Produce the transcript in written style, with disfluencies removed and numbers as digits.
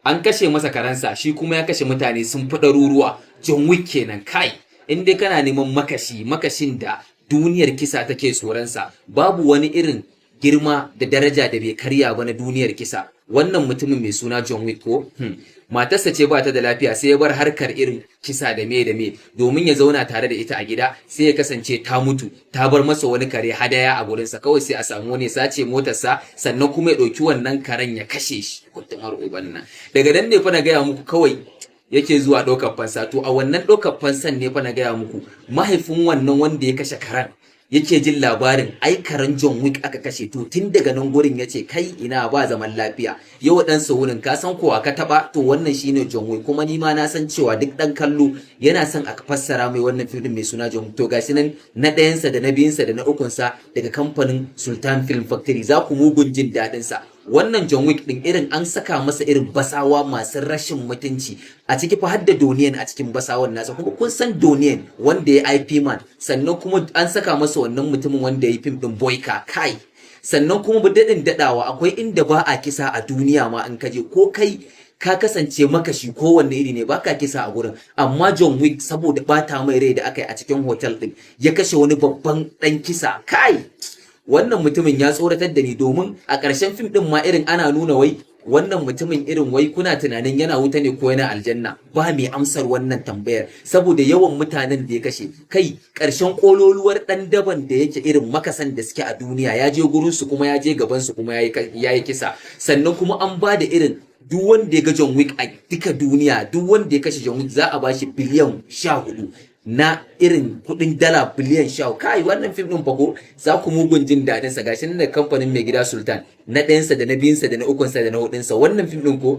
An kashe masa karansa, shi kuma ya kashe mutane sun fi ɗaruruwa. John Wick kenan. Kai, in dai kana neman makashi, makashin da duniyar kisa take tsoronsa, babu wani irin girma da daraja da bai karya ba na duniyar kisa, wannan mutumin mai suna John Wick ko. Matarsa ce ba ta da lafiya, sai ya bar harkar irin kisa da me da me domin ya zauna tare da ita a gida. Sai ya kasance ta mutu ta bar masa wani kare hadaya a gurinsa. Kawai sai a samu wani sace motarsa, sannan kuma ya ɗauki wannan karen ya kashe shi. Kutumar uban nan, daga nan ne fa na gaya muku kawai yake zuwa ɗaukar fansa. To, a wannan ɗaukar fansan ne fa na gaya muku mahaifin wannan wanda ya kashe karen yake jin labarin ai karen John Wick aka kashe. To, tun daga nan gurin ya ce, "Kai, ina ba zaman lafiya yau." Dan saurin ka san kowa ka taba. To, wannan shine John Wick. Kuma ni ma na san cewa duk dan kallo yana son a fassara mai wannan fim mai suna John Wick. To, gashi nan na ɗayansa da na biyunsa da na ukunsa daga kamfanin Sultan Film Factory. Za ku mugun jin daɗin sa. Wannan John Wick din, irin an saka masa irin basawa masu rashin mutunci a ciki fa, har da Donnie a cikin basawan nasa. Kuma kun san Donnie wanda ya Ip Man. Sannan kuma an saka masa wannan mutumin wanda ya yi fim din Boyka. Kai, sannan kuma daɗin daɗawa, akwai inda ba a kisa a duniya ma. In kaje ko kai ka kasance makashi kowanne iri ne, baka kisa a gurin. Amma John Wick, saboda bata mai rai da aka yi a cikin hotel din, ya kashe wani babban dan kisa. Kai, wannan mutumin ya tsoratar da ni, domin a ƙarshen fim din ma irin ana nuna wai wannan mutumin irin wai kuna tunanin yana wuta ne ko yana aljanna? Ba mai amsar wannan tambayar saboda yawan mutanen da ya kashe. Kai, ƙarshen kololuwar ɗan daban da yake irin makasan da suke a duniya, ya je gurin su kuma ya je gaban su kuma ya yi kisa. Sannan kuma an ba da irin duk wanda ya ga John Wick a duka duniya, duk wanda ya kashe John Wick, za a ba shi biliyan 14 na irin kudin dala biliyan 10. Kai, wannan fim din fa ko za ku mugun jin daɗin sa. Gashi nan da kamfanin mai gida Sultan, na ɗayansa da na biyunsa da na ukunsa da na hudunsa. Wannan fim din ko